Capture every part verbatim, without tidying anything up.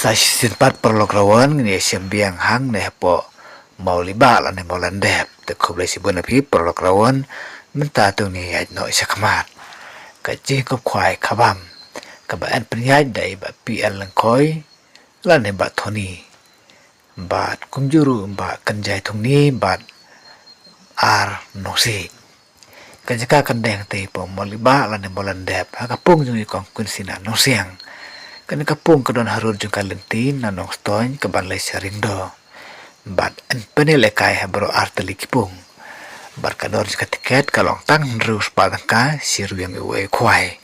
Ta shisien pat paralok Rawon ngin ïa shim biang hangne hapoh Mawlibah lane Mawlyndep. Te khublei shibun ïa phi paralok Rawon, mynta to ngin ïaid noh sha khmat. Ka jingïakop khwai khabam kaba yn pynïaid da i Bah P L Lyngkhoi lane Bah Thoni, bad kumjuh ruh Bah Kynjai Thungni bad ar Nongsiej. Ka jaka kan deng te hapoh Mawlibah lane Mawlyndep, ha ka pung jong i Kong Kunsina Nongsiang. Kane ka pung ka don harud jong ka lynti na Nongstoiñ kaban leit sha Riangdo. Bad yn pynïalehkai ha baroh ar tylli ki pung. Bad ka dor jong ka tiket ka long tang hynriew spah tyngka, shi ryngwiang uwei u khwai.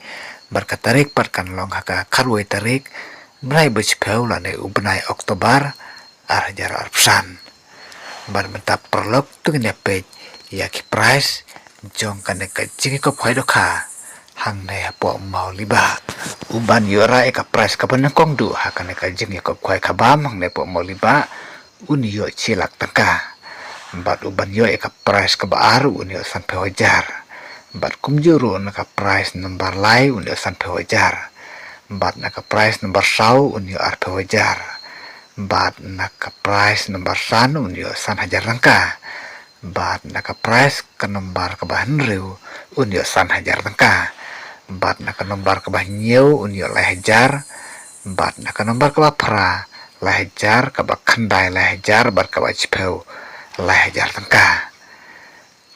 Bad ka tarik pat kan long ha ka khatwei tarik, bnai ba shiphew lane u bnai October, ar hajar arphew san. Bad mynta paralok to ngin ïa peit ïa ki prize jong kane ka jingïakop khwai dohkha hangne hapoh Mawlibah. Uban ïoh rah ïa ka prize kaba nyngkong duh ha kane ka jingïakop khwai khabam hangne hapoh Mawlibah, un ïoh shi lak tyngka. Bad uban ïoh ïa ka prize kaba ar un ïoh sanphew hajar. Bad kumjuh ruh na ka prize number lai un ïoh sanphew hajar. Bad na ka prize number saw un ïoh arphew hajar. Bad na ka prize number san un ïoh san hajar tyngka. Bad na ka prize ka number kaba hynriew un ïoh san hajar tyngka. Bad na ka number kaba hynñiew un ïoh lai hajar. Bad na ka number kaba phra lai hajar, kaba khyndai lai hajar, bad kaba shiphew lai hajar tyngka.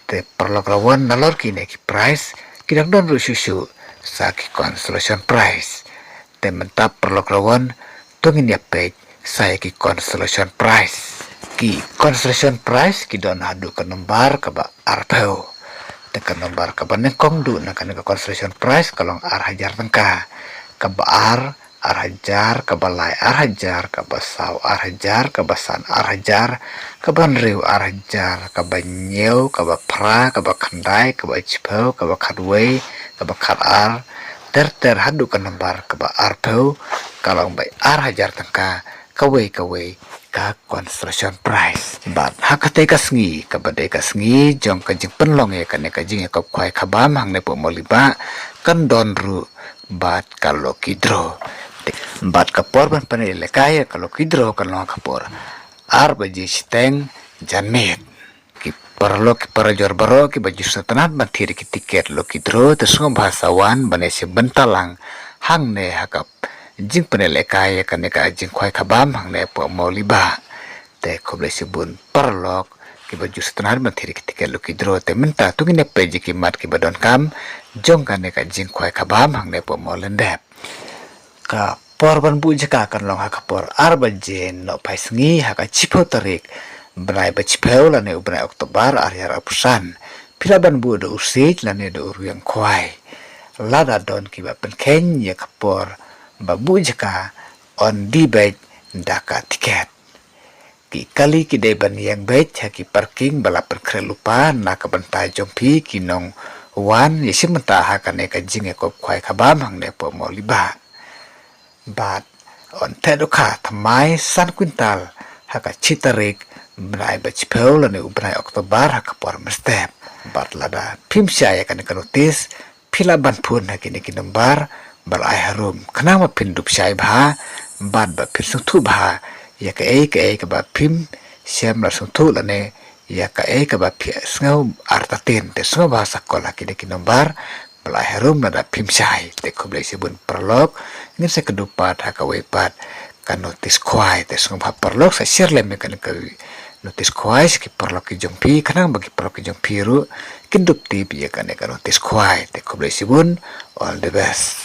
Te paralok Rawon, nalor kine ki prize ki dang don ruh shuh shuh sa ki consolation prize. Te mynta paralok Rawon, to ngin ïa peit sa ïa ki consolation prize. Ki consolation prize ki don haduh ka number kaba arphew. Te ka number kaba nyngkong duh na kane ka consolation prize ka long ar hajar tyngka. Kaba ar ar hajar, kaba lai ar hajar, kaba saw ar hajar, kaba san ar hajar, kaba hynriew ar hajar, kaba hynñiew, kaba phra, kaba khyndai, kaba shiphew, kaba khatwei, kaba khatar, ter ter haduh ka number kaba arphew, ka long bai ar hajar tyngka kawei kawei ka consolation prize. Bad ha katei ka sngi, kaba dei ka sngi jong ka jingpynlong ïa kane ka jingïakop khwai khabam hangne hapoh Mawlibah, kan don ruh bad ka lucky draw. Bad ka por ban pynïalehkai ïa ka lucky draw kan long ha ka por ar baje shiteng janmiet. Ki paralok ki parajor baroh kiba ju sngewtynnat ban thied ïa ki tiket lucky draw, te sngewbha sa wan ban ïashim bynta lang hangne ha ka jingpynïalehkai ïa kane ka jingkhwai khabam hangne hapoh Mawlibah. Te khublei shibun paralok kiba ju sngewtynnat ban thied ïa ki tiket lucky draw, te mynta to ngin ïa peit ïa ki mat kiba donkam jong kane ka jingkhwai khabam hangne hapoh Mawlyndep. Ka por ban buh jaka kan long ha ka por ar baje nohphai sngi ha ka shiphew tarik, bnai ba shiphew lane u bnai October ar hajar arphew san. Phi lah ban buh da u siej lane da u rwiang khwai. Lada don kiba pynkheiñ ïa ka por ba buh jaka, yn die beit da ka tiket. Ki kali ki dei ban ïeng beit ha ki parking ba la pynkhreh lypa na ka bynta jong phi ki nongwan ïashim bynta ha kane ka jingïakop khwai khabam hangne hapoh Mawlibah. Bad yn theh dohkha thymmai san kwintal ha ka shi tarik, bnai ba shiphew lane u bnai October ha ka por mynstep. Bad lada phim shai ïa kane ka notice, phi lah ban phone ha kine ki number ba la ai harum, khnang ba phin dup shai bha bad ba phin sngewthuh bha ïa kaei kaei kaba phim shym la sngewthuh lane ïa kaei kaba phi sngew artatien. Te sngewbha sa call ha kine ki number ba la ai harum lada phim shai. Te khublei shibun paralok, ngin sa ïakynduh pat ha kawei pat ka notice khwai. Te sngewbha paralok sa share lem ïa kane ka notice khwai sha ki paralok ki jong phi, khnang ba ki paralok ki jong phi ruh kin dup tip ïa kane ka notice khwai. Te khublei shibun, all the best.